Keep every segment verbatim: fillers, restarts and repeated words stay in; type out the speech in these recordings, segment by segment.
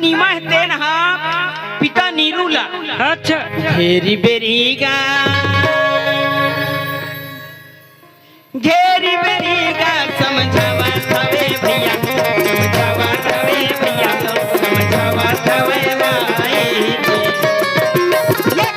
नीमा हे तेन हा पिता नीरू ला। अच्छा। घेरी बेरी गा, घेरी बेरी गा समझावत हवे भैया, समझावत हवे भैया, समझावत हवे माई। ये का?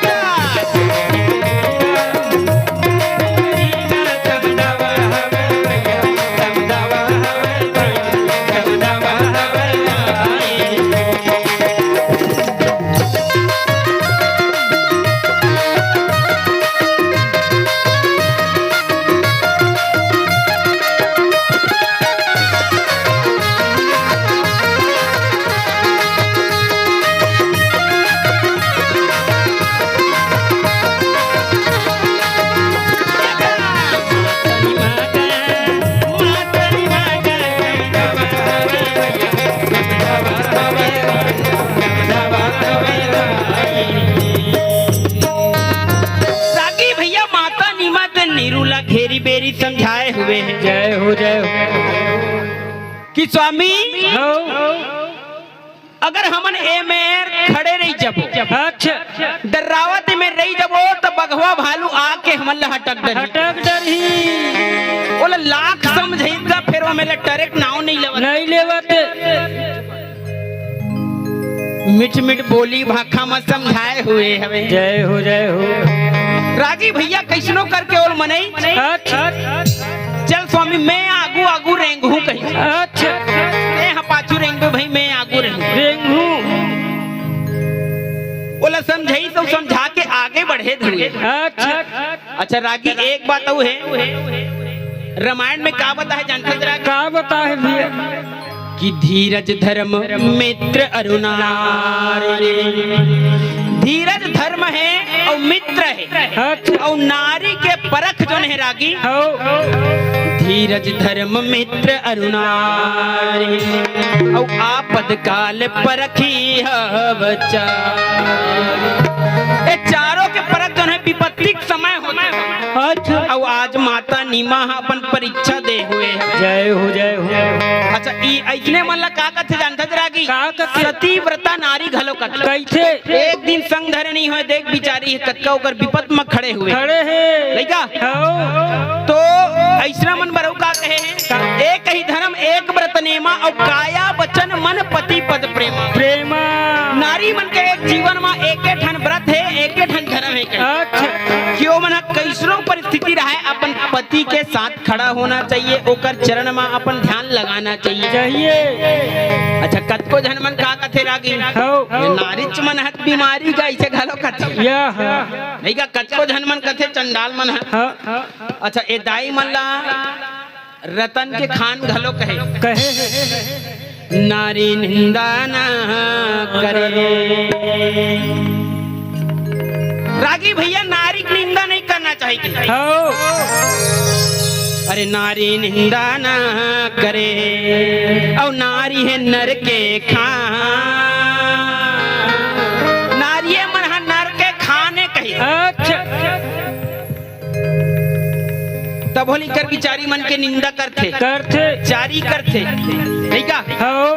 रागी भैया, माता नीमा ते नीरू ला घेरी बेरी समझाए हुए हे। जय हो, जय हो। कि स्वामी, हो। अगर हमन ए मेर खड़े रही जबो, अच्छा। डर्रावत में रही जबो, त बघवा भालू आके हमन ला हटक डरही। हटक डरही। ओला लाख समझाई त फेर ओ मेर टरेक नाव नहीं लेवत। नहीं लेवत। मिठ मिठ बोली भाखा म समझाए हुए हवे। जय हो, जय हो। रागी भैया कइसनो करके ओल मनई। अच्छा। चल स्वामी, मैं आगू आगू रेंगहूं कही। अच्छा। मैं हा पाछू रेंगबे भाई, मैं आगू रेंगहूं। रेंगहूं। ओला समझाई त समझा के आगे बढ़े धुए। अच्छा। अच्छा रागी, एक बात अउ हे, रामायण में का बताए जानथस रागी? का बताए भैया? कि धीरज धर्म मित्र अरु नारी। धीरज धर्म हे अउ मित्र हे। अच्छा। अउ नारी के परख जोन हे रागी। हो। धीरज धर्म मित्र अरु नारी, अउ आपद काल परखी हव चारी। ए चारों के परख जोन हे विपत्ति के समय होथे। अच्छा। अउ आज माता नीमा ह अपन परीक्षा दे हुए हे। जय हो, जय हो। अच्छा, ई अइसने मन ला का कथे जानथस रागी? का कथे? सती व्रता नारी घलो कथे। कइसे? एक दिन संग धरे नहीं होय, देख बिचारी हे कतका ओकर विपत म खड़े हुए। खड़े हे। लइका? हव। तो अइसना मन बर अउ का कहे हे? का? एक ही धर्म एक व्रत नेमा, अउ काया वचन मन पति पद प्रेमा। प्रेमा। नारी मन के एक जीवन म एके ठन व्रत हे, एके ठन धर्म हे कहे। अच्छा। कि ओमन ह कइसनो परिस्थिति रहय, अपन पति के साथ खड़ा होना चाहिए, ओकर चरण म अपन ध्यान लगाना चाहिए। चाहिए। अच्छा, कतको झन मन का कथे रागी? हव। ये नारीच मन ह त बीमारी गा, अइसे घलो कथे। या, हाँ। नहीं का, कतको झन मन कथे चंडाल मन ह। हाँ। अच्छा, ए दाई मन ला रतन के खान घलो कहे। कहे। नारी निंदा ना करे। रागी भैया, नारी की निंदा नहीं करना चाहिए। हव। अरे नारी निंदा ना करे, अउ नारी हे नर के खान। नारिये मन ह नर के खाने कही। अच्छा। तभो ले कर बिचारी मन के निंदा करथे। करथे। चारी करथे। नहीं का? हव।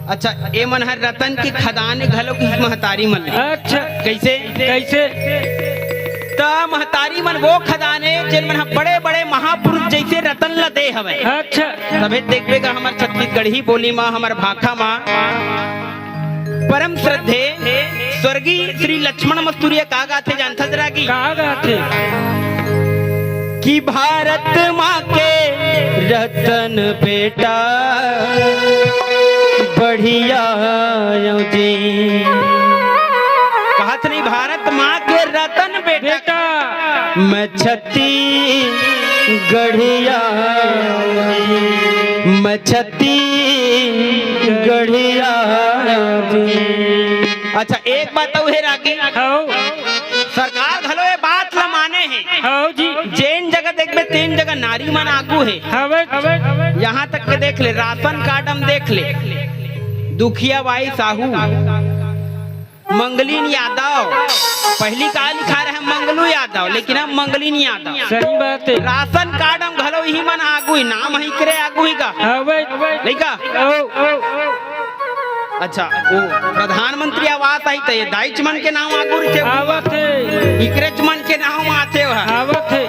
अच्छा, ए मन हर रतन के खदान घलो की महतारी मन। अच्छा। कइसे? कइसे? त महतारी मन वो खदान हे, जेन मन ह बड़े-बड़े महापुरुष जइसे रतन ल दे हवय। अच्छा। तभे देखबे गा हमर छत्तीसगढ़ी बोली म, हमर भाखा म, परम श्रद्धे स्वर्गीय श्री लक्ष्मण मस्तुरिया का गाथे जानथस रागी? का गाथे? कि भारत माँ के रतन बेटा बढ़िया आयो जी। कहत नहीं, भारत माँ के रतन बेटा। बेटा। मैं छत्तीसगढ़िया, मैं छत्तीसगढ़िया। अच्छा, एक बात अउ हे रागी। हव। सरकार घलो ये बात ला माने हे। हव जी। जेन जगह देखबे, तेन जगह नारी मन आगू हे। हवे। यहाँ तक के देख ले, राशन कार्ड म देख ले, दुखिया बाई साहू, मंगलीन यादव, पहिली का लिखा रहे मंगलू यादव, लेकिन अब मंगलीन यादव। सही बात हे। राशन कार्ड म घलो इही मन आगू ही, नाम ही करे आगू ही का। हवे। नहीं का? ओ, ओ, ओ। अच्छा, वो प्रधानमंत्री आवास आही त ये दाईच मन के नाम आगू रहिथे। आवत हे। इकरेच मन के नाम आथे वह। आवत हे।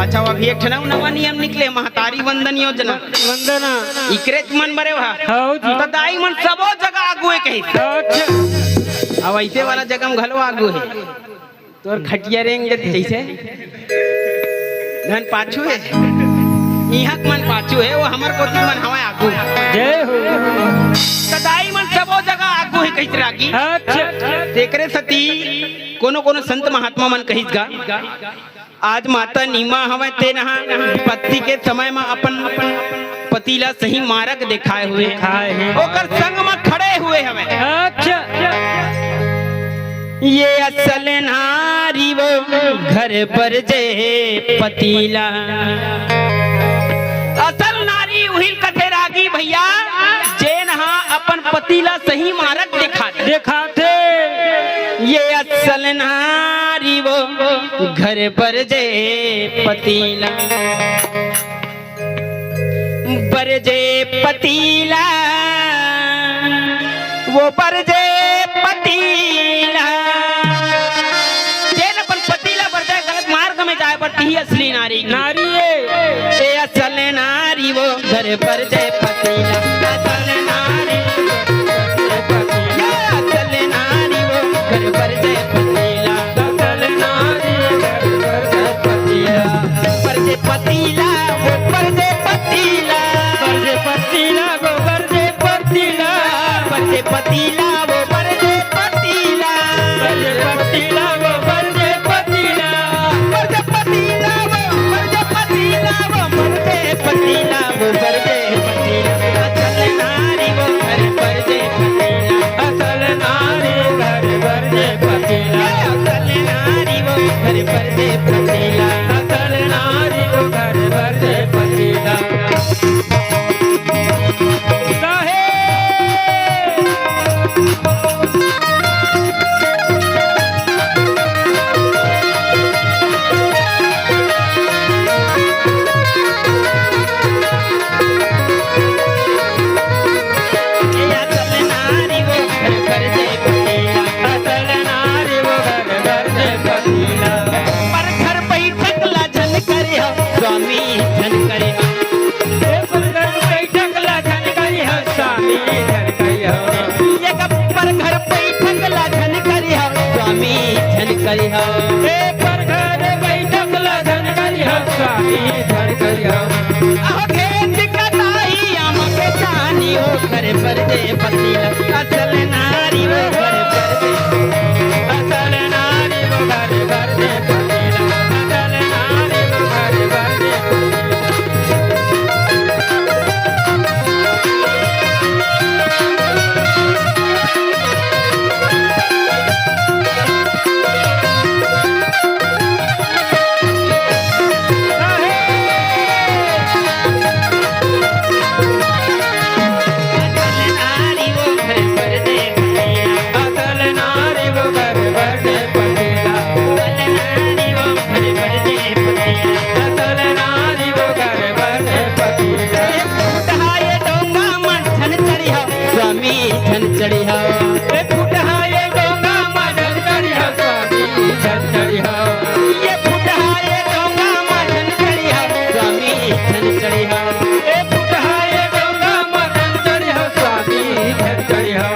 अच्छा, वो अभी एक ठन नवा नियम निकले, महतारी वंदन योजना। वंदना। इकरेच मन बरे वह। हव जी। त दाई मन सबो जगह आगू हे कही। अच्छा। अब ऐसे वाला जगह में घलो आगू हे। तोर खटिया रेंग जैसे। मन पाछू हे। इहाँ के मन पाछू हे, वो हमर कोती मन हवय आगू। जय हो। त दाई मन सबो जगह आगू हे कहित रागी। अच्छा। तेकरे सती कोनो कोनो संत महात्मा मन कहित गा, आज माता नीमा हवय, तेन ह विपत्ति के समय म अपन पति ला सही मारग देखाए हुए, देखाए हे। ओकर संग म खड़े हुए हवय। अच्छा। ये असल नारी वो घर बर जे पति ला। असल नारी उहिल कथे रागी भैया, जेन ह अपन पति ला सही मारग देखाथे। देखाथे। ये असल नारी वो घर बर जे पति ला। बर जे पति ला, वो बर जे पति ला। जेन अपन पति ला बर जाए, गलत मार्ग में जाए बर तिही असली नारी। नारी ए। ए असल नारी वो घर बर जे पति ला। असल नारी ये असल नारी वो घर बर जे पति ला। असल नारी वो घर बर जे पति ला। बर जे पति ला, वो बर जे पति ला। बर जे पति ला, वो बर जे पति ला। बर जे पति ला, वो बर जे पति ला। बर जे पति ला, वो बर जे पति ला। बर जे पति ला, वो बर जे पति ला। वो बर जे पति ला, वो बर जे पति ला। असल नारी वो घर बर जे पति ला। असल नारी वो घर बर जे पति ला। असल नारी वो घर बर जे पति ला। असल नारी वो घर बर जे पति ला। काहे? असल नारी वो घर बर जे पति ला। असल नारी वो घर बर जे पति ला। पर घर बैठक ला झन करे हो, स्वामी झन करे हो। ए पर घर बैठक ला झन करे हो, स्वामी झन करे हो। ये पर घर बैठक ला झन करे हो, स्वामी झन करे हो। ए पर घर बैठक ला झन करे हो, स्वामी झन करे हो। अहो खेत कटाई आम के चानी, वो घर बर जे पति ला। असल नारी वो घर बर जे, असल नारी वो घर बर जे पति ला। असल नारी वो घर बर जे पति ला। स्वामी झन चढ़िहा। ए फुटहा ये डोंगा मा झन चढ़िहा, स्वामी झन चढ़िहा। ये फुटहा ये डोंगा मा झन चढ़िहा, स्वामी झन चढ़िहा। ए फुटहा ये डोंगा मा झन चढ़िहा, स्वामी झन चढ़िहा।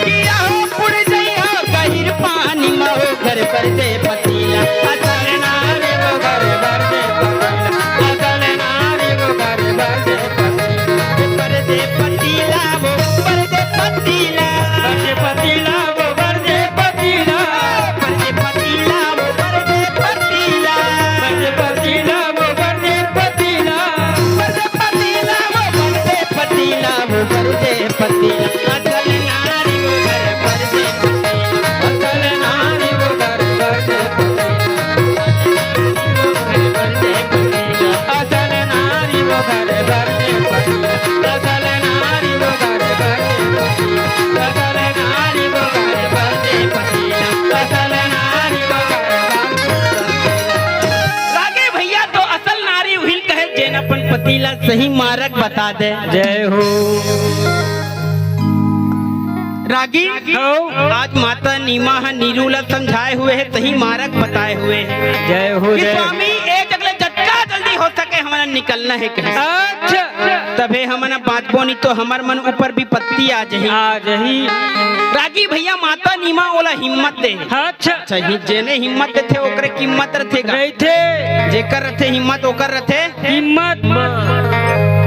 किया हो पुड़ जइहा गहिर पानी मा, वो घर बर जे पति ला। असल नारी वो घर बर जे पति ला। असल नारी वो घर बर जे पति ला। बर जे पति ला वो, बर जे पति ला। बर जे पति ला वो, बर जे पति ला। बर जे पति ला वो, बर जे पति ला। बर जे पति ला वो, बर जे पति ला। बर जे पति ला वो, बर जे पति ला वो, बर जे पति ला। असल नारी वो घर बर जे पति ला। असल नारी वो घर बर जे पति ला। असल नारी वो घर बर जे पति ला। असल नारी वो घर बर जे पति ला। असल नारी वो घर बर जे पति ला। असल नारी वो घर बर जे पति ला। रागे भैया तो असल नारी उहिल कहे जेन अपन पति ला सही मारग बता दे। जय हो। रागी, हौ। आज माता नीमा ह नीरू ला समझाए हुए हे, तही मारग बताए हुए हे। जय हो, कि जय हो। स्वामी, ए जगह ले जतका जल्दी हो सके हमन निकलना हे कहे। अच्छा। तभे हमन बाँचबो, नहीं तो हमर मन ऊपर विपत्ति आ जाही। आ जाही। रागी भैया, माता नीमा ओला हिम्मत दे। अच्छा। अच्छा, ही जेने हिम्मत देथे, ओकरे कीमत रथे गा। रहिथे। जेकर रथे हिम्मत, ओकर रथे हिम्मत।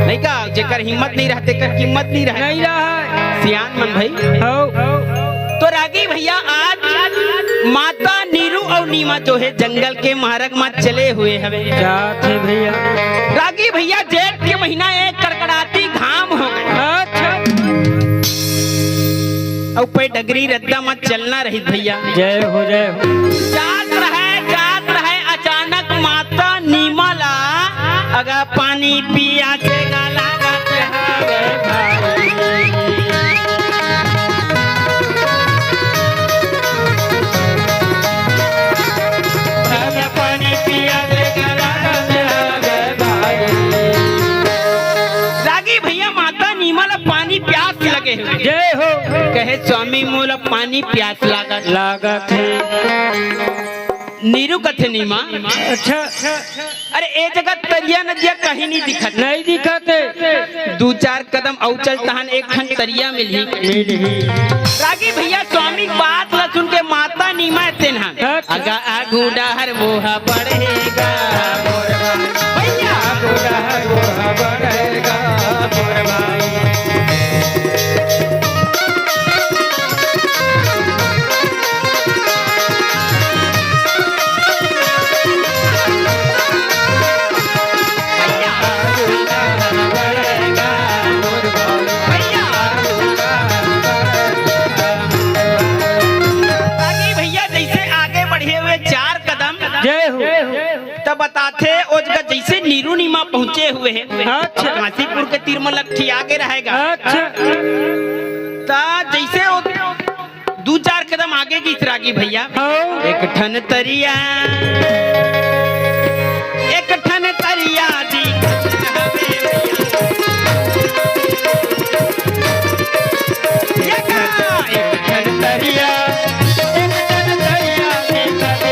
नहीं का, जेकर हिम्मत नहीं रहते, तेकर कीमत नहीं रहे। नहीं रहे। सियान मन भाई। हौ। तो रागी भैया, आज माता नीरू अउ नीमा जो हे, जंगल के मारग म चले हुए हवे। जात हे भैया। रागी भैया, जेठ के महीना, एक कड़कड़ाती घाम हो गे। अच्छा। अउ पे डगरी रद्दा म चलना रहिस भैया। जय हो, जय हो। जात रहय, जात रहय, अचानक माता नीमा ला अगा पानी पियासे गा लागत हवे भाई। अगा पानी पियासे गा लागत हवे भाई। रागी भैया, माता नीमा ला पानी प्यास लगे हे। जय हो। कहे, "स्वामी, मोला पानी प्यास लागत।" लागत हे। नीरू कथे, "नीमा।" अच्छा। अरे, ए जगह तरिया नदिया कहीं नहीं दिखत। नहीं दिखत हे। दू चार कदम अउ चल, तहन एक ठन तरिया मिलही। मिलही। रागी भैया, स्वामी बात ला सुन के माता नीमा तेन हा। अच्छा। अगा आगू डहर मोहा बढ़ेगा। भैया। आगू डहर मोहा बढ़ेगा। रागी भैया, जइसे आगे बढ़े हुए चार कदम, जय हो। त बताथे, ओ जगह जइसे नीरू नीमा पहुंचे हुए हे, अच्छा। काशीपुर के तीर म लट्ठी आगे रहेगा। अच्छा। त जइसे ओ दू चार कदम आगे गिस रागी भैया। हौ। एक ठन तरिया, एक ठन तरिया दिखत हवे। ये का? एक ठन तरिया, एक ठन तरिया दिखत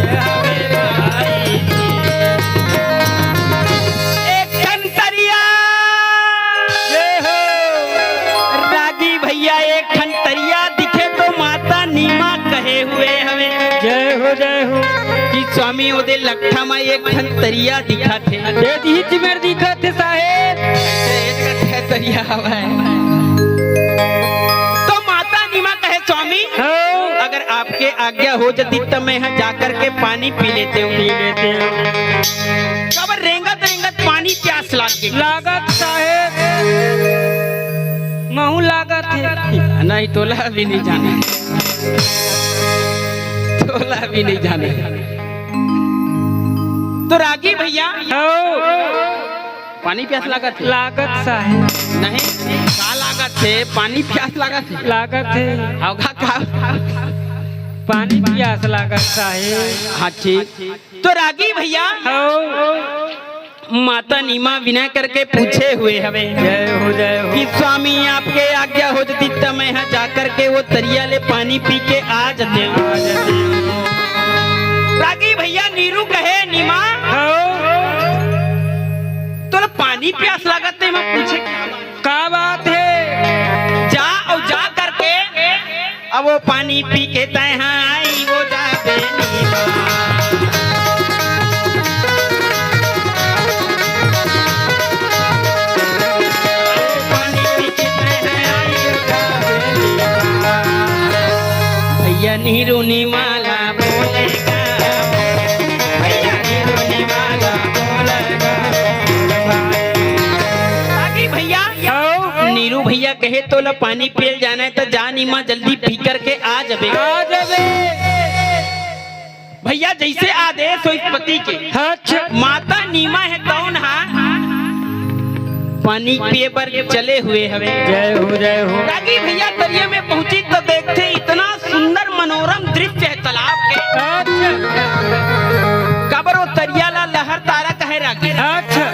हवे भाई। एक ठन तरिया। जय हो। रागी भैया, एक ठन तरिया दिखे तो माता नीमा कहे हुए हवे। जय हो, जय हो। कि स्वामी, ओदे लट्ठा म एक ठन तरिया दिखत हे। ए दिहिच मेर दिखत हे साहेब। एक ठन तरिया हवय। तो माता नीमा कहे, स्वामी, हाँ। अगर आपके आज्ञा हो जती त मैं यहाँ जाकर के पानी पी लेते हूँ। पी लेते हूँ। काबर रेंगत रेंगत पानी प्यास लाग गे। लागत साहेब, महू लागत हे। नहीं, तोला भी नहीं जाने, तोला भी नहीं जाने। तो रागी भैया, हाँ। पानी प्यास लागत हे? लागत साहेब। नहीं, का लागत हे? पानी प्यास लागत हे? लागत हे। हव का, का? पानी प्यास लागत साहेब। हाँ, ठीक। तो रागी भैया, हव। माता नीमा विनय करके पूछे हुए हवे। जय हो, जय हो। कि स्वामी, आपके आज्ञा हो जती त मैं यहाँ जाकर के वो तरिया ले पानी पी के आ जते हूँ। रागी भैया, नीरू कहे, नीमा, हाँ। तोला पानी प्यास लागत हे, मैं पूछे। का बात हे? जा अउ जा करके अब वो पानी पी के तैं हाँ आई वो जाबे नीमा। पानी पी के तैं हाँ आई वो जाबे नीमा। भैया नीरू नीमा ला बोलेगा, भैया नीरू नीमा ला बोलेगा। बाकी भैया, हाँ। नीरू भैया कहे, तोला पानी पियल जाना हे त जा नीमा, जल्दी पी करके आ जबे। आ जबे। भैया, जइसे आदेश होइस पति के। अच्छा। माता नीमा हे तौन हा पानी पिए बर चले हुए हवे। जय हो, जय हो। रागी भैया तरिया में पहुंचिस त देखथे इतना सुंदर मनोरम दृश्य हे तालाब के। अच्छा। काबर वो तरिया ला लहर तारा कहे रागी। अच्छा।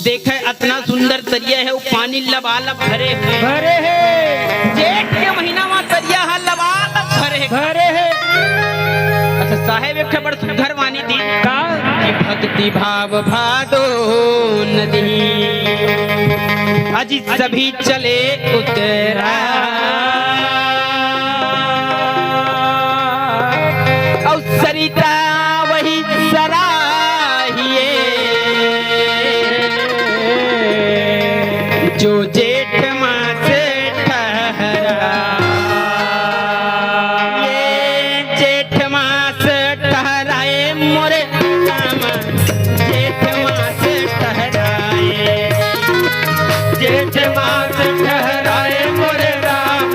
देखे अतना सुंदर तरिया हे, वो पानी लबालब भरे हुए। भरे हे। जेठ के महीना म तरिया ह लबालब भरे हे। भरे हे। अच्छा, साहेब एक ठे बड़ सुघर वाणी दीन। का? कि भक्ति भाव भादो नदी, अजी सभी चले उतरा। अउ सरिता वही सराहिए, जो जेठ मास ठहरा। ये जेठ मास ठहराए मोरे राम, जेठ मास ठहराए। जेठ मास ठहराए मोरे राम,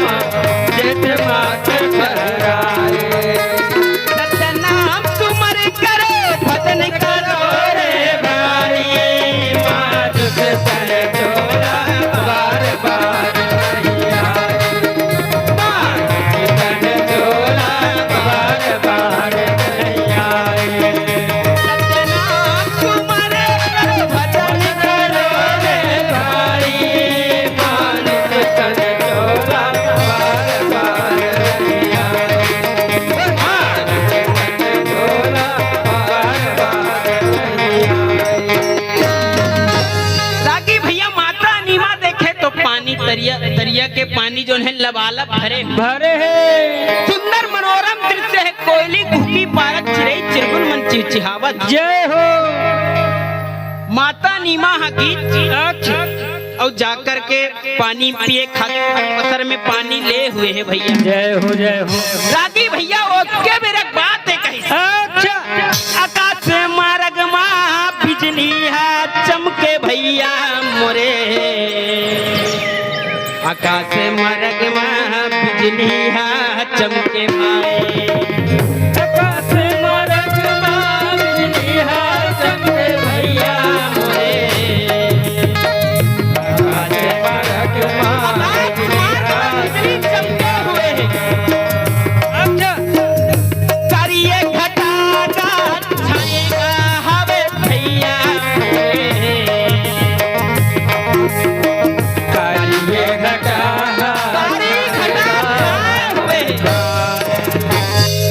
जेठ मास ठहराए। सतनाम सुमर करो, भजन करो रे भाई, मानुष तन चोला बार बार नहीं आए। मानुष तन चोला बार बार नहीं आए। सतनाम सुमर करो, भजन करो रे भाई, मानुष तन चोला बार बार नहीं आए। रागी भैया, माता नीमा देखे तो पानी तरिया, तरिया के पानी जोन हे लबालब भरे। भरे हे। सुंदर मनोरम दृश्य हे, कोयली कुहकी पारत, चिरई चिरगुन मन चिहचिहावत। जय हो। माता नीमा हा गीत। अच्छा। अउ जाकर के पानी पिए खातिर पसर में पानी ले हुए हे भैया। जय हो, जय हो। रागी भैया, ओतके बेरा के बात हे कहिस। अच्छा। आकाश मारग मा बिजली हा चमके भैया मोरे। आकाश मारग मा बिजली हा चमके भाई। आकाश मारग मा बिजली हा चमके भैया मोरे। आकाश मारग मा बिजली चमके हुए हे। अच्छा। करिए घटा का छाएगा हवे भैया। करिए घटा। कारी घटा छाए हुए।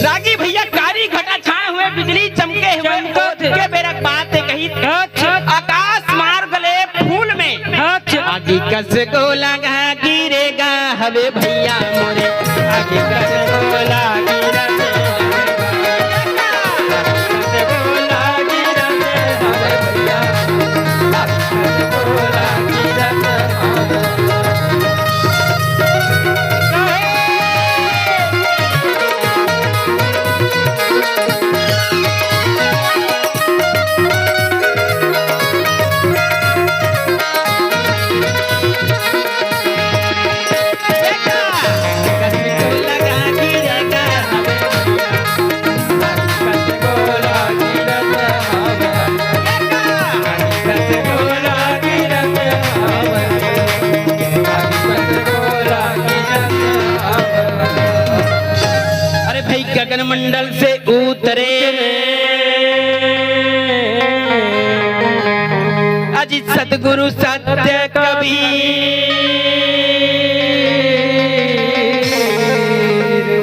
रागी भैया, कारी घटा छाए हुए, बिजली चमके हुए। चमकत हे। के बेरा के बात हे कहिस। अच्छा। आकाश मार्ग ले फूल में। अच्छा। आगी कस गोला गा गिरेगा हवे भैया मोरे। आगी कस गोला गिरेगा। अरे भाई, गगन मंडल से उतरे अजी सतगुरु सत्य कबीर,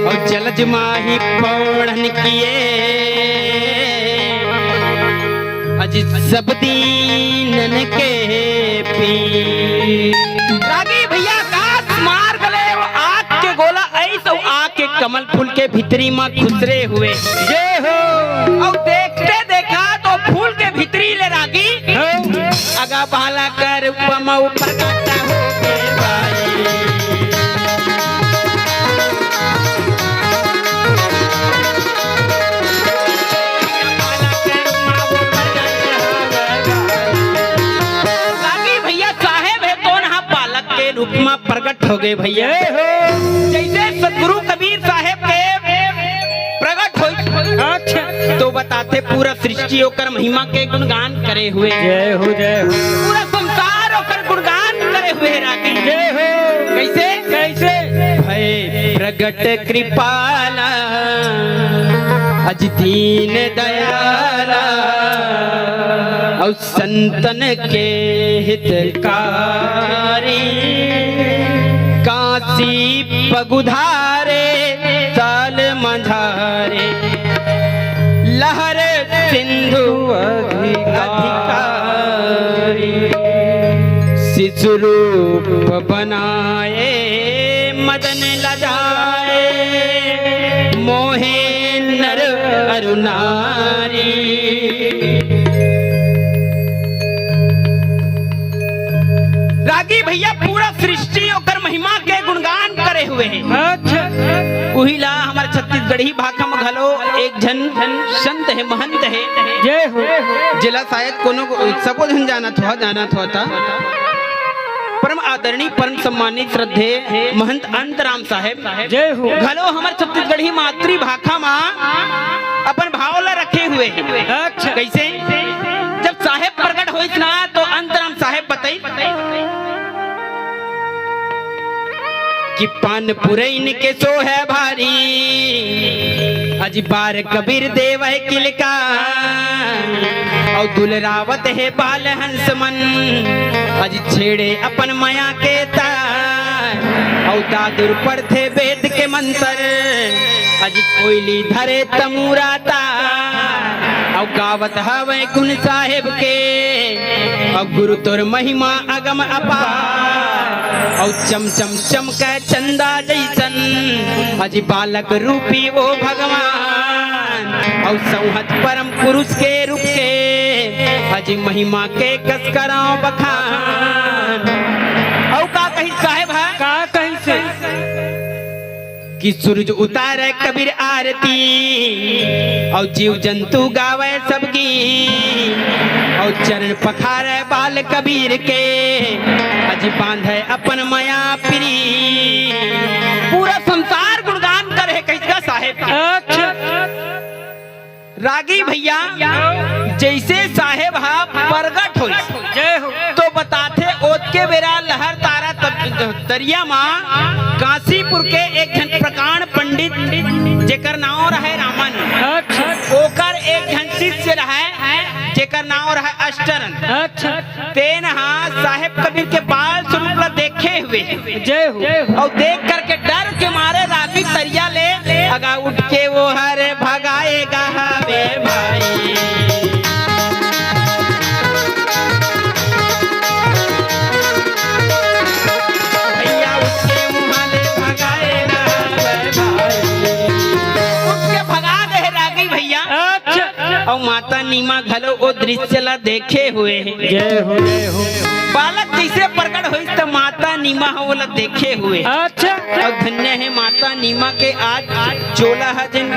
अउ जलज माही पौड़न किए, अजी सब दीनन के पीर। रागी भैया, आकाश मार्ग ले वो आग के गोला अइस, अउ आग के कमल फूल के भीतरी म खुसरे हुए। जय हो। अउ देखते देखा तो फूल के भीतरी ले रागी। हाँ। अगा बालक रूप म प्रगट होगे भाई। बालक रूप म प्रगट होगे भाई। रागी भैया, साहेब हे तोन हा बालक के रूप हो गए भैया। जय हो। जैसे सतगुरु कबीर साहेब के प्रगट होइस, अच्छा। तो बताथे पूरा सृष्टि ओकर महिमा के गुणगान करे हुए। जय हो, जय हो। पूरा संसार ओकर गुणगान करे हुए रागी। जय हो। कैसे? कैसे? भय प्रगट कृपाला, अज दीन दयाला, अउ संतन के हितकारी। काशी पगुधारे साल मंझारे, लहर सिंधु अधिकारी। शिशु रूप बनाए मदन लजाए, मोहे नर अरु नारी। रागी भैया पूरा सृष्टि ओकर महिमा के गुणगान करे हुए हे। अच्छा। उही ला हमर छत्तीसगढ़ी भाखा म घलो एक झन संत हे, महंत हे। जय हो। जेला शायद कोनो को, सबो झन जानत हो, जानत हो ता। परम आदरणीय, परम सम्मानित, श्रद्धेय महंत अंतराम साहेब। जय हो। घलो हमर छत्तीसगढ़ी मातृभाखा म अपन भाव ला रखे हुए हे। अच्छा। कैसे? जब साहेब प्रगट होइस ना, तो अंतराम साहेब बताई कि पान पुरैन के सोहे भारी, अजी बार कबीर देवै किलका, अउ दुलरावत हे बाल हंस मन, अजी छेड़े अपन मया के तार, अउ दादुर पढ़थे वेद के मंतर, अजी कोयली धरे तमूरा तार, अउ गावत हवै गुण साहेब के, अउ गुरु तोर महिमा अगम अपार, अउ चम चम चमकै चंदा जैसन, अजी बालक रूपी वो भगवान, अउ संहत परम पुरुष के रूप के, अजी महिमा के कस कराओ बखान। अउ का कही साहेब हे? का कही से? कि सूरज उतारे कबीर आरती, अउ जीव जंतु गावे सब गीत, अउ चरण पखारे बाल कबीर के, अजी बांधे अपन मया प्रीत। पूरा संसार गुणगान करे हे कहिका साहेब के। अच्छा। रागी भैया, जैसे साहेब हा प्रगट होइस, जय हो। तो बताथे ओतके बेरा लहर तारा तब, तरिया मा काशीपुर के एक झन प्रकांड पंडित, जेकर नाव रहे रामन, अच्छा। ओकर एक झन शिष्य रहे, जेकर नाव रहे अष्टरन। अच्छा। तेन हा साहेब कबीर के बाल स्वरूप ला देखे हुए। जय हो। अउ देख करके डर के मारे रागी तरिया ले अगा उठ के वो हर भगाएगा हवे भाई। भैया उठ के वहाँ ले भगाएगा हवे भाई। उठ के भगा दे हे रागी भैया। अच्छा। अउ माता नीमा घलो ओ दृश्य ला देखे हुए हे। जय हो, जय हो। बालक जैसे प्रकट होइस त माता नीमा ह ओला देखे हुए। अच्छा। अउ धन्य हे माता नीमा के आज चोला ह जेन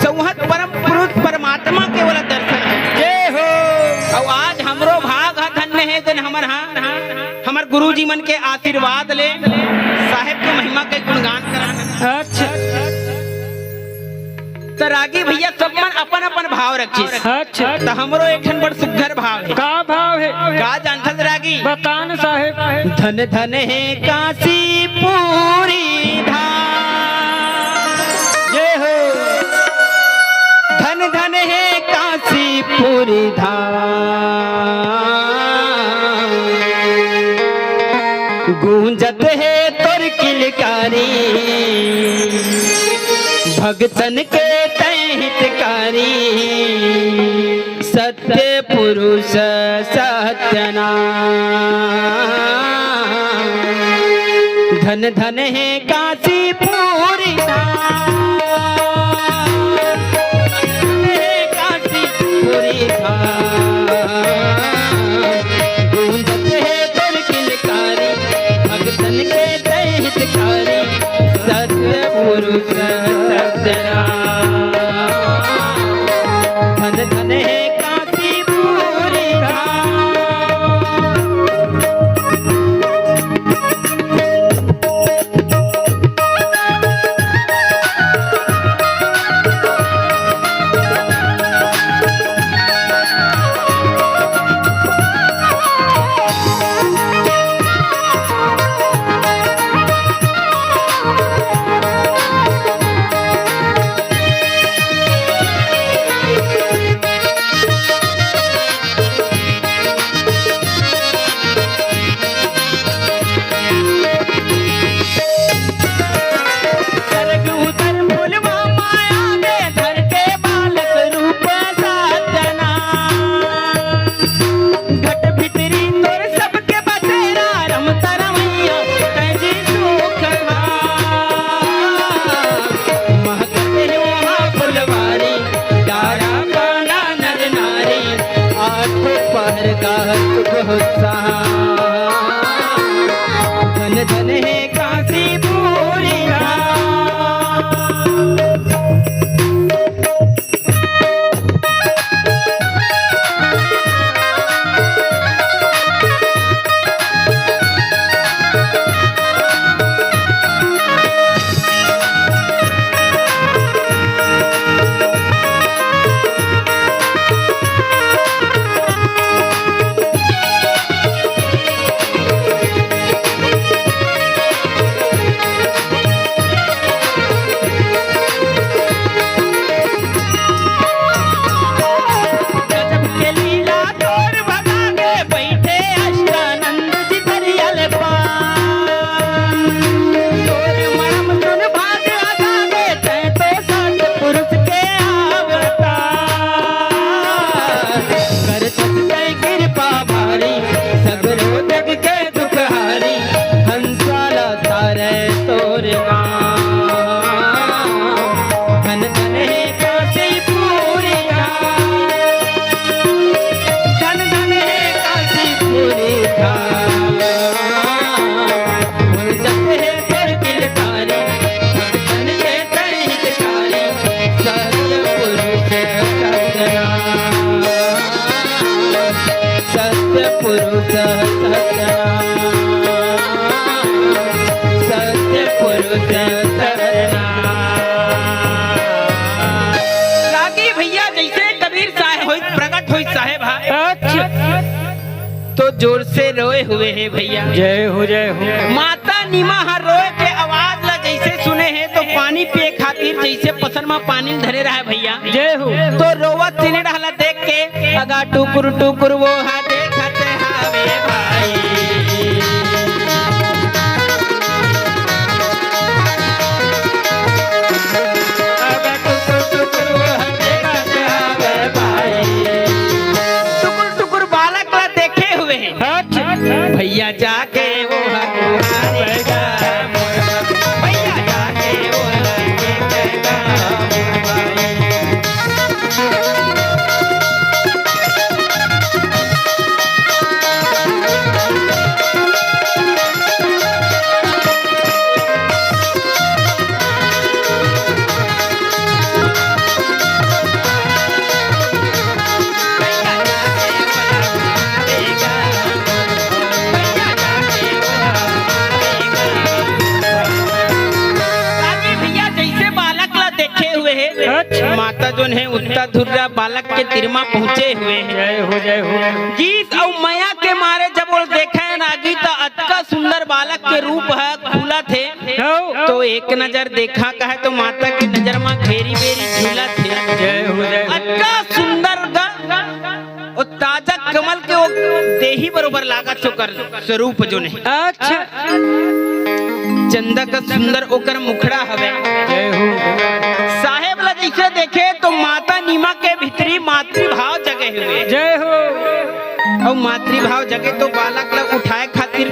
संहत परम पुरुष परमात्मा के ओला दर्शन हे। जय हो। अउ आज हमरो भाग ह धन्य हे जेन हमर हा, हमर गुरुजी मन के आशीर्वाद ले साहेब के महिमा के गुणगान करत। अच्छा। त रागी भैया सब मन अपन अपन भाव रखिस। अच्छा। त हमरो एक ठन बड़ सुग्घर भाव हे। का भाव हे? का जानथस रागी? बता न साहेब। धन धन हे काशीपुरी धाम। जय हो। धन धन हे काशीपुरी धाम। गूंजत हे तोर किलकारी, भगतन के तैं हितकारी, सत्य पुरुष सत्यनाम। धन धन हे काशीपुरी धाम, हे काशीपुरी धाम। गूंजत हे तोर किलकारी, भगतन के तैं हितकारी, सत्य पुरुष सत्यनाम। धन धन हे काशीपुरी धाम। कहत बहुत सहा, धन धन हे काशीपुरी धाम। गजब के लीला तोर भगा के बैठे अष्टानंद जी धरियल पान। तोर मरम सुन भाग अगा के तैं तो सतपुरुष के अवतार। कर सत तैं कृपा भारी सगरो जग के दुखहारी, हंसाला तारे तोर नाम। धन धन हे काशीपुरी धाम, धन धन हे काशीपुरी धाम। उड़जत हे तोर किलकारी, भक्तन के तैं हितकारी, सत्य पुरुष सतनाम। सत्य पुरुष सतनाम, सत्य पुरुष सतनाम। रागी भैया, जैसे कबीर साहेब होई, प्रगट होई साहेब हा, अच्छा। तो जोर से रोए हुए हे भैया। जय हो, जय हो। माता नीमा हा रोए के आवाज ला जैसे सुने हे, तो पानी पिए खातिर जैसे पसर मा पानी धरे रहा हे भैया। जय हो। तो रोवत सिने डहला देख के अगा टुकुर टुकुर वो हा देखत हावे भाई। अगा टुकुर टुकुर वो हा देखत हावे भाई। टुकुर टुकुर बालक ला देखे हुए हे। अच्छा। भैया जाके वो हा कुआरे गा। भैया जाके वो हा कुआरे गा। रागी भैया जैसे बालक ला देखे हुए हे, अच्छा। माता जोन हे उत्ता धुर्रा बालक के तीर मा पहुँचे हुए हे। जय हो, जय हो। गीत अउ मया के मारे जब वो देखे हे रागी, त अतका सुंदर बालक के रूप ह खुलत हे। हौ। तो एक नजर देखा कहे तो माता के नजर मा घेरी बेरी झूलत हे। जय हो, जय हो। अतका सुंदर ग-, वो ताजा कमल के वो देही बरोबर लागत हे ओकर स्वरूप जोन हे। अच्छा। चंदा का सुंदर ओकर मुखड़ा हवे। जय हो। साहेब ला जैसे देखे तो माता नीमा के भीतरी मातृभाव जगे हुए। जय हो। अउ मातृभाव जगे तो बालक ला उठाए खातिर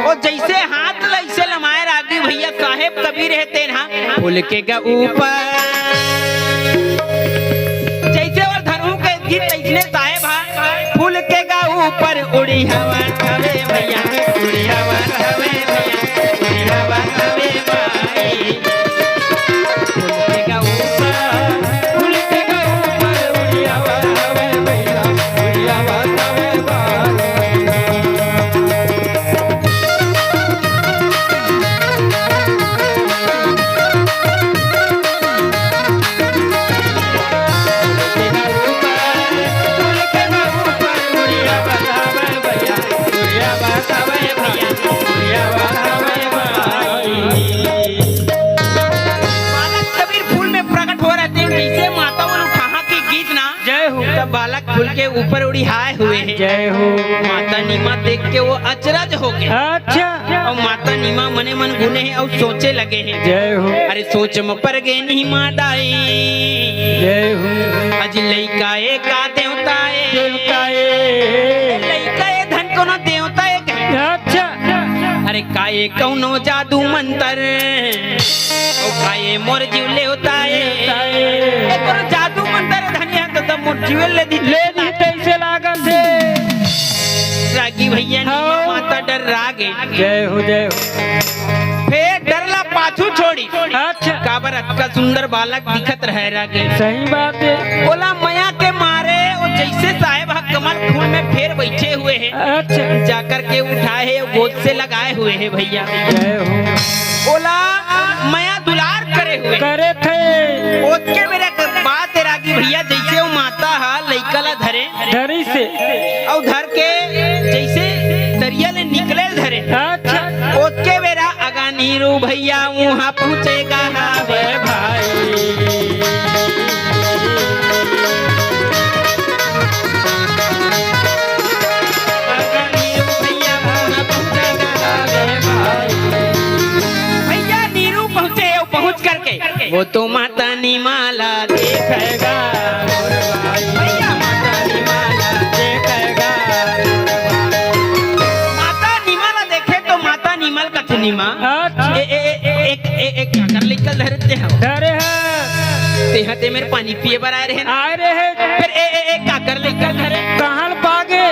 वो जैसे हाथ ला ऐसे लमाए रागी भैया साहेब कबीर हे तेन हा फूल के गा ऊपर। जैसे वो धनहू के गीत तैसने साहेब हा फूल के गा ऊपर उड़ी हवा हवे भैया, उड़ी हवा हवे भैया, उड़ी हवा हवे भाई। फूल के गा ऊपर, फूल के गा ऊपर उड़ी हवा हवे भैया, उड़ी हवा हवे भाई। बालक कबीर फूल में प्रकट हो रहे थे, जैसे माता मन उठाहा के गीत ना, जय हो। तब बालक फूल के ऊपर उड़िहाए हुए हे। जय हो। माता नीमा देख के वो अचरज हो गए। अच्छा। अउ माता नीमा मने मन गुने हे अउ सोचे लगे हे। जय हो। अरे सोच म पर गे नीमा दाई। जय हो। अजी लइका ए का देवता ए। देवता ए। लइका ए धन कोनो देवता ए कहे। अच्छा। अरे का ए कौनो जादू मंतर। ओ का ए मोर जीव लेवता ए। देवता ए। ए कोनो जादू मंतर ए धनिया तो तब मोर जीव ले दी। ले दी तैसे लागत हे। रागी भैया, नीमा हाँ। माता डर्रा गे। जय हो, जय हो। फेर डर ला पाछू छोड़ी। अच्छा। काबर अतका सुंदर बालक दिखत रहे रागी। सही बात हे। ओला मया के मारे, वो जइसे साहेब ह कमल फूल में फेर बइठे हुए हे। अच्छा। जाकर के उठाए हे, गोद से लगाए हुए हे भैया। जय हो। ओला मया दुलार करे हुए। करे थे। ओतके बेरा के बात हे रागी भैया, जइसे वो माता ह लइका ला धरे। धरिस हे। अउ धर के जइसे तरिया ले निकले ल धरे। अच्छा। ओतके बेरा अगा नीरू भैया उहाँ पहुँचे गा हवे भाई। अगा नीरू भैया उहाँ पहुँचे गा हवे भाई। भैया नीरू पहुँचे, अउ पहुँच करके वो तो माता नीमा ला देखे गा। भैया माता नीमा ला देखे गा। माता नीमा ला देखे तो माता नीमा ल कथे नीमा। अच्छा। ए, ए, ए, ए, एक, ए, एक काकर लइका ल धरे ते हव। धरे हे। ते ह ते मेर पानी पिए बर आए रहे ना। आए रहे। फेर ए, ए, ए, काकर लइका ल धरे। कहाँ ल पागे?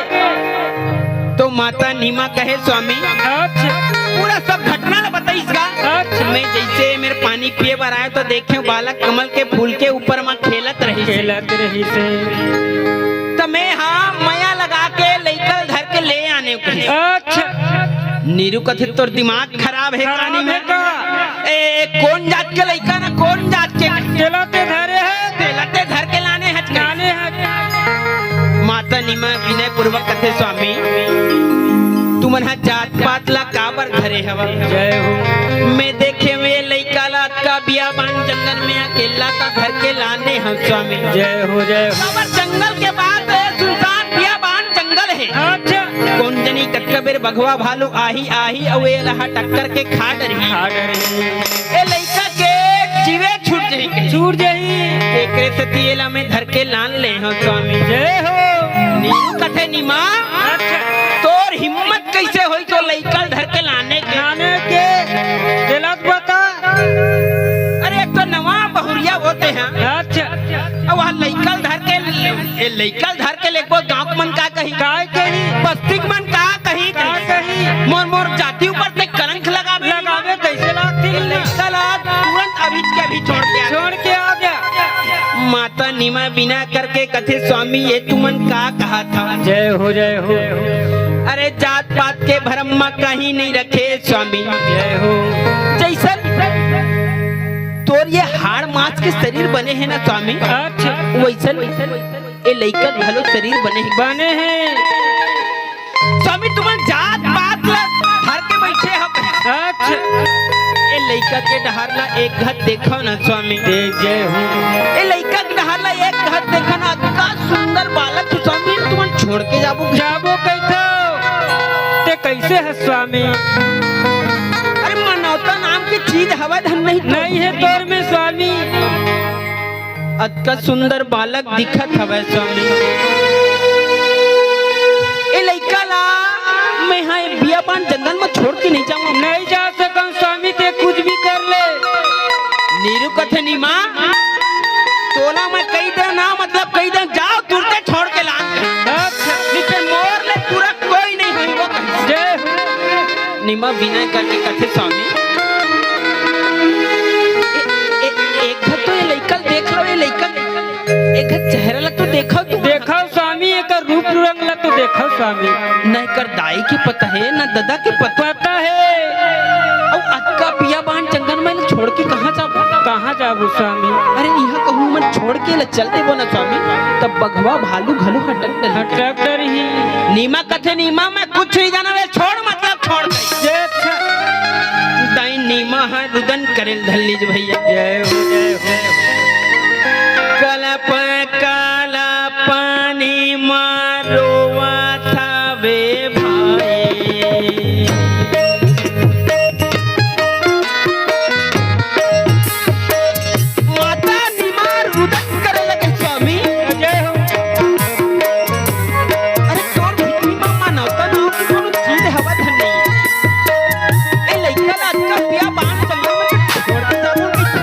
तो माता नीमा कहे स्वामी। अच्छा। पूरा सब घटना ला बताइस गा। अच्छा। मैं जइसे मेर पानी पिए बर आए तो देखे बालक कमल के फूल के ऊपर म खेलत रहिस हे। खेलत रहिस हे। त मैं हा मया लगा के लइका ल धर के ले आने कहिस। अच्छा। नीरू कथे तोर दिमाग खराब हे खराब कानी हे में। का? ए, कोन जात के लइका ना, कोन जात के? तेला ते धरे हे। तेला ते धर के लाने हच कहिस। लाने हच। माता नीमा विनय पूर्वक कथे स्वामी, तुमन हा जात पात ला काबर धरे हव? जय हो। मैं देखे हुए लइका ला अतका बियाबान जंगल में अकेला का धर के लाने हव स्वामी। जय हो, जय हो। काबर जंगल के बात हे, सुनसान बियाबान जंगल हे। अच्छा। कोन जनी कतका बेर बघवा भालू आही, आही, अउ एला टक्कर के खा डरही। खा डरही। ए लइका के जीवे छूट जाही। छूट जाही। एकरे सेती एला मैं धर के लान ले हव स्वामी। जय हो। नीरू कथे नीमा, अच्छा। तोर हिम्मत कइसे होइस तो लइका ल धर के लाने के? लाने के। तेला तो बता। अरे एक तो नवा बहुरिया होते हैं। अच्छा। अब वहाँ लइका ल धर के, ए लइका ल धर के लेगबो गाँव के मन का कही? काय कही? बस्ती के मन का कही? का कही? मोर, मोर जाति ऊपर ते कलंक लगाबे। लगाबे कइसे लागथे? लइका ला तुरंत अभी के अभी छोड़ के आ। छोड़ के आ गया। माता नीमा बिना करके कथे स्वामी ये तुमन का कहा था? जय हो, जय हो। अरे जात पात के भरम म कहीं नहीं रखे स्वामी। जय हो। जइसन तोर ये हाड़ मांस के शरीर बने हे ना स्वामी, अच्छा। वइसन ए लइका घलो शरीर बने हे। बने हे। स्वामी तुमन जात पात ला धर के बइठे हव। अच्छा। ए लइका के डहर ला एक घत देखव ना स्वामी। ए जय हो। ए लइका के डहर ला एक घत देखव ना, अतका सुंदर बालक हे स्वामी, तुमन छोड़ के जाबो? जाबो कहिथव। ते कइसे हस स्वामी? अरे मानवता नाम के चीज हवय धन नहीं तो। नहीं हे तोर में स्वामी। अतका सुंदर बालक दिखत हवय स्वामी। ए लइका ला मैं हा ए बियाबान जंगल म छोड़ के नहीं जावंव। नहीं जा सकंव स्वामी, ते कुछ भी कर ले। नीरू कथे नीमा, तोला मैं कहि देंव ना, मतलब कहि देंव, जाव तुरते छोड़ के लान। अच्छा। नहीं फेर मोर ले पूरा कोई नहीं होही वो। जय हो। नीमा बिनय करके कथे स्वामी। ए, ए, एक घत तो ए लइका ल देख लव, ए लइका ल, एक घत चेहरा ला तो देखव तुमन। देखव स्वामी, एकर रूप रंग ला तो देखव स्वामी। न एकर दाई के पता हे, न ददा के पता। पता हे। अउ अतका बियाबान जंगल म एला छोड़ के कहाँ जाबो? कहाँ जाबो स्वामी? अरे इहाँ कहूँ मन छोड़ के एला चल देबो ना स्वामी, तब बघवा भालू घलो हटक डरही। हटक डरही। नीमा कथे नीमा मैं कुछ नहीं जानंव, ए छोड़ मतलब छोड़ दे। जय अच्छा। दाई नीमा ह रुदन करे ल धर लीस भैया। जय हो, जय हो। कलप कलप नीमा रोवत हवे भाई। माता नीमा रुदन करे लगे स्वामी। जय हो। अरे तोर भीतरी म मानवता नाम के कोनो चीज हवय धन नहीं। ए लइका ला अतका बियाबान जंगल म छोड़ के जाबो कइसे?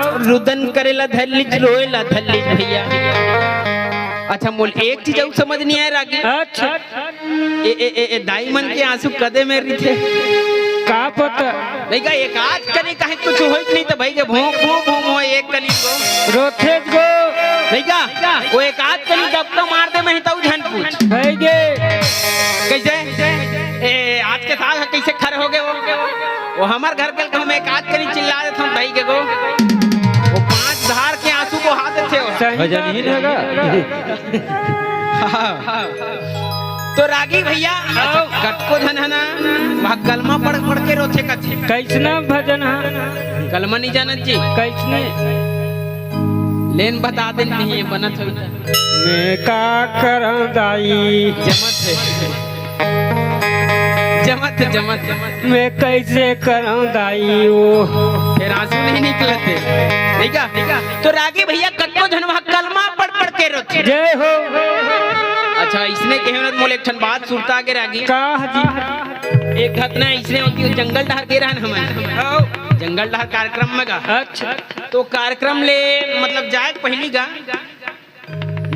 रुदन करे ला धर लीच, रोए ला धर लीच भैया। अच्छा, मोल एक चीज अउ समझ नहीं आय रागी। अच्छा। ए, ए, ए, ए, दाई मन के आंसू कदे में रहिथे? का पता? नहीं का, एक आध कनी कहीं कुछ होई कि नहीं तो भाई के भों, भों, भों, भों, एक कनी को। रोथे गो। नहीं का, वो एक आध कनी दबका मार दे, मैं तऊ झन पूछ। भाई के। कैसे? ए, आज के साग ह कैसे खर हो गए वो? वो हमर घर के हम एक आध कनी चिल्ला देत हन भाई के गो। वो पांच धार के आंसू बहा देथे वो। सही भजन ही बात है। हाँ। तो रागी भैया, अच्छा, कतको झन है ना, वहाँ कलमा पढ़ पढ़ के रोथे कथे। कैसना भजन है? कलमा नहीं जानत जी? कैसने? लेन बता दे, नहीं ये बनत हो। मैं का करं दाई? जमत है। जमत, जमत। मैं कैसे करं दाई वो? फिर आंसू नहीं निकलते। ठीक है? तो रागी भैया कतको झन वहाँ कलमा पढ़ पढ़ के रोथे। जय हो। अच्छा, इसने कहे ना, मोले एक ठन बात सुरता के रागी। का जी? एक घटना इसने होती, जंगल डहर के रहन हमन। जंगल डहर कार्यक्रम में गा। अच्छा। तो कार्यक्रम ले, मतलब, जाए पहली गा,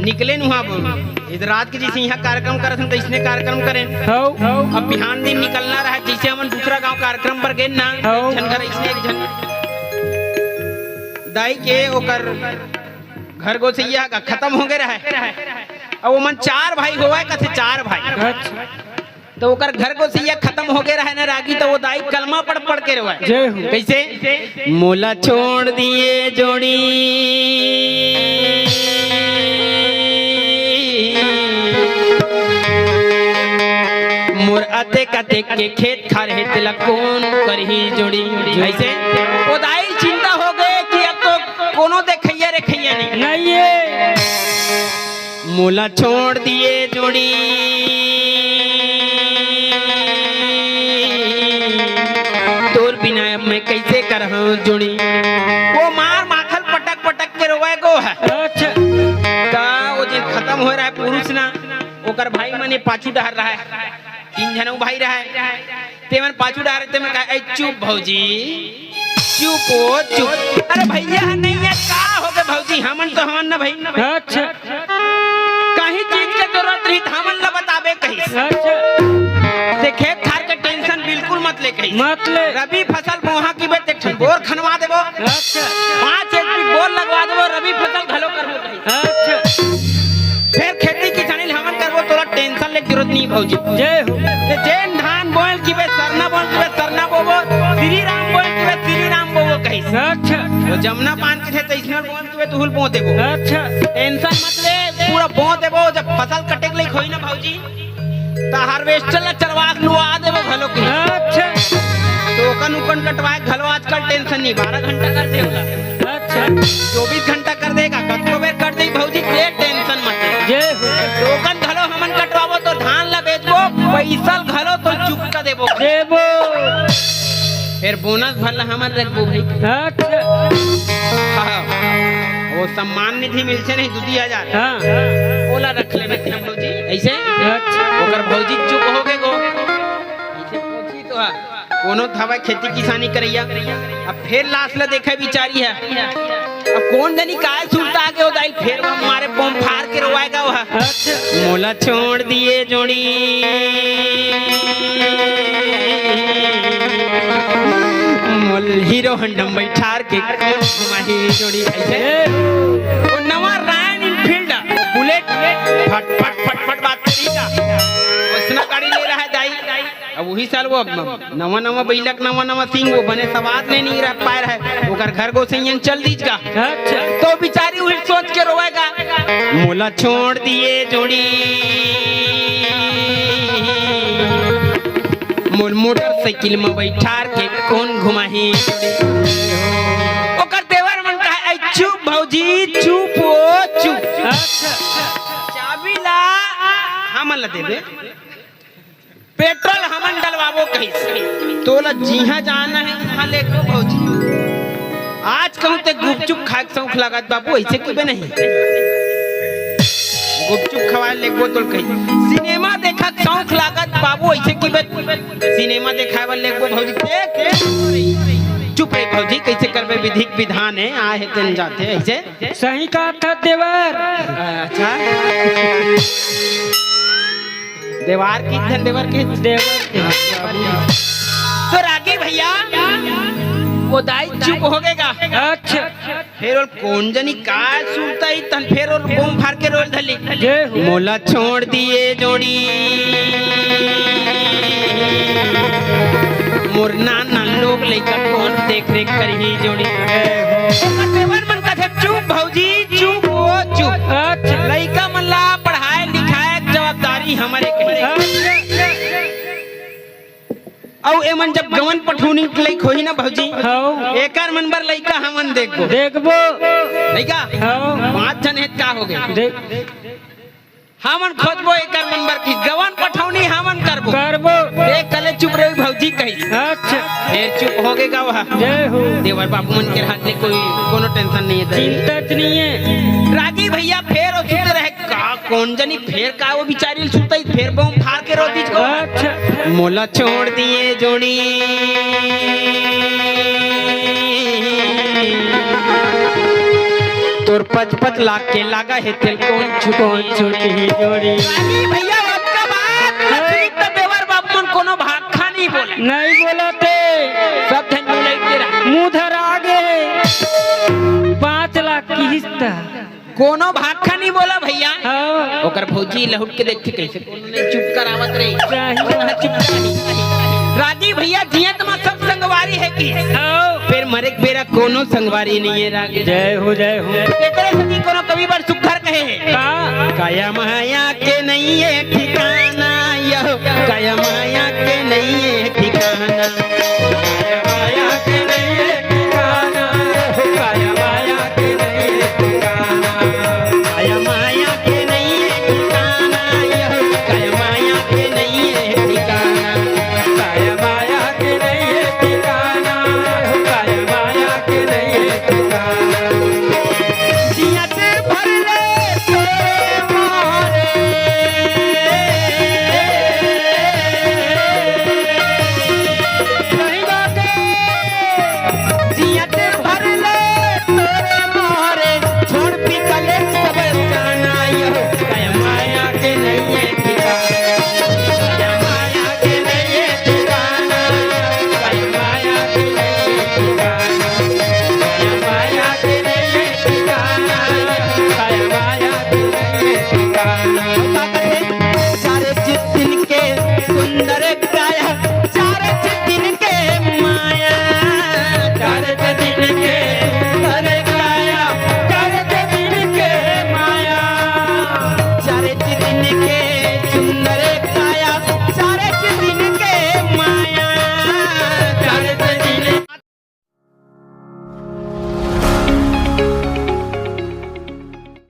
निकले नुहा बोल। इधर रात के जैसे यहाँ कार्यक्रम करत हन, तो इसने कार्यक्रम करें। हौ। अब बिहान दिन निकलना रहा, जैसे हमन दूसरा गांव कार्यक्रम पर गए ना, हौ। एक झन घर इसने एक झन दाई के ओकर घर गोसैया का खत्म हो गए रहा। अब ओमन चार भाई होवे कथे, चार भाई। अच्छा। तो ओकर घर गोसैया खत्म हो गए रहे ना रागी, तो वो दाई कलमा पढ़ पढ़ के रोवे। जय हो। कैसे? मोला छोड़ दिए जोड़ी, मोर अतेक अतेक के खेत खार हे, तेला कौन करही जोड़ी। ऐसे वो दाई चिंता हो गए कि अब तो कोनो देखैया रेखैया नहीं। नहीं है। मोला छोड़ दिए जोड़ी, तोर बिना अब मैं कैसे करहूं जोड़ी। वो मार माथल पटक पटक के रोवे गो है। अच्छा। का वो दिन खत्म हो रहा है पुरुष ना, ओकर भाई मने पाछू डहर रहा है, तीन झन भाई रहा है। तेमन पाछू डारे, तेमन कहा, "ए, चुप भौजी, चुप हो, चुप।" अरे भैया, नहीं है, का हो गए भौजी, हमन तो हमन न भाई। अच्छा। कहीं चीज के जरूरत रही, त हमन ला बताबे कही। अच्छा। ते खेत खार के टेंशन बिल्कुल मत ले कही। मत ले। रबी फसल बोहा की बे, ते ठन बोर खनवा देबो। अच्छा। पाँच एचपी बोर लगवा देबो, रबी फसल घलो करबो कही। अच्छा। फिर खेती किसानी ल हमन करबो, तोला टेंशन ले जरूरत नहीं भौजी। जय हो। ते जेन धान बोयल की बे सरना बोयल की बे सरना बोबो, श्री राम बोयल की बे श्री राम बोबो कहिस। अच्छा। वो जमुना पान के थे, तैसनर बोयल की बे तुहुल बो देबो। अच्छा। टेंशन मत ले, पूरा बो देबो। जब फसल कटे के लायक होई ना भौजी, त हार्वेस्टर ला चलवा के लुआ देबो घलो के। अच्छा। तो ओकन उकन कटवाए घलो आजकल टेंशन नहीं, बारह घंटा कर देगा। अच्छा। चौबीस घंटा कर देगा, कतको बेर कर दे भौजी, के टेंशन मत ले। जय हो। टोकन घलो हमन कटवाबो तो धान ला बेचबो, पैसा घलो तो चुकता देबो। देबो। फिर बोनस भर ला हमन रखबो भाई। अच्छा। हाँ। वो सम्मान निधि मिलथे नहीं, दू दी हजार। हाँ। ओला रख लेबे हम भौजी, ऐसे? अच्छा। ओकर भौजी चुप हो गए गो। ऐसे पूछी तो हा। कोनो धवय खेती किसानी करैया, अब फेर लाश ल देखे बिचारी ह। अब कोन जनी काय सुरता आगे हो दाई, फेर वो मारे बम फार के रोवाएगा वो ह। अच्छा। मोला छोड़ दिए जोड़ी, मोल हीरो हंडम बैठार के कोन घुमाही जोड़ी। ऐसे ए। वो नवा रॉयल एनफील्ड बुलेट फट फट फट फट बात करी का, वैसना गाड़ी ले रहा है दाई। अब वही साल वो नवा नवा बइलक, नवा नवा सिंग, वो बने सवाद ले नहीं रह पाए रहे, ओकर घर गोसैयन चल दीज गा। अच्छा। तो बिचारी उही सोच के रोवेगा, मोला छोड़ दिए जोड़ी, मोर मोटरसाइकिल में बैठार के कोन घुमाही। ओकर देवर मन कहा, "ऐ चुप भौजी, चुप ओ चुप।" अच्छा। चाबी ला हमन ला देबे। पेट्रोल हमन डलवाबो कहिस। तोला जिहां जाना है, उहां लेगबो भौजी। आज कहूं ते गुपचुप खाए के शौक लागत बाबू, ऐसे कबे नहीं। गुपचुप खवाए लेगबो तोल कहिस। सिनेमा देखा के शौक लागत बाबू, ऐसे कबे सिनेमा देखाए बर लेगबो भौजी। देख, चुप रे भौजी, कइसे करबे? विधिक विधान हे, आहे तेन जाथे अइसे। सही कहा था देवर। अच्छा, देवार की धन देवर की। देवर के। तो रागी भइया, वो दाई चुप हो गे गा। अच्छा। फेर ओला कोन जनी का सुरताइस तहन फेर ओला बूम फार के रोय ल धर लिस। जय हो। मोला छोड़ दिए जोड़ी, मोर नान नान लोग लइका कोन देख रेख करही जोड़ी। ओकर देवर मन कथे, "चुप भौजी, चुप हो, चुप।" अच्छा। लइका मन ला पढ़ाए लिखाए के जवाबदारी हमरे कहिथे। अच्छा। अउ एमन जब गवन पठौनी के लइक होही ना भौजी, हव। एकर मन बर लइका हमन देखबो। देखबो। लइका? हव। पाँच झन हे त का हो गे? देख। हमन खोजबो एकर मन बर कि गवन पठौनी हमन करबो। करबो। देख कले चुप रही भौजी कही। अच्छा। फेर चुप हो गे गा वह। जय हो। देवर बाबू मन के रहत ले कोई कोनो tension नइ हे। चिंता च नइ हे। रागी भइया फेर ओ सुत रहे का कोन जनी फेर का वो बिचारी ल सुतइस, फेर बूम फार के रो दिस को। अच्छा। मोला छोड़ दिए जोड़ी, तोर पच पच लाख के लागा हे तेल कोन छुटही जोड़ी। रागी भइया, ओतका बात, हाँ। अतिरिक्त देवर बाबू मन कोनो भाखा नइ बोले। नइ बोलथे। सब झन बोले के रहा। मुँह धरा गे। पाँच लाख किस्त। कोनो भाखा नइ बोला भइया। हाँ। ओकर भौजी लहुट के देखथे कइसे कोनो नइ चुप करावत रही। सही। कोनो ह चुप कराही। रागी भइया जियत म सब संगवारी हे कि। हाँ। फेर मरे के बेरा कोनो संगवारी नइ हे रागी। जय हो, जय हो। एकरे सेती कोनो कवि बर सुग्घर कहे हे। का? काया माया के नइ हे ठिकाना, यहो काया माया के नइ हे ठिकाना।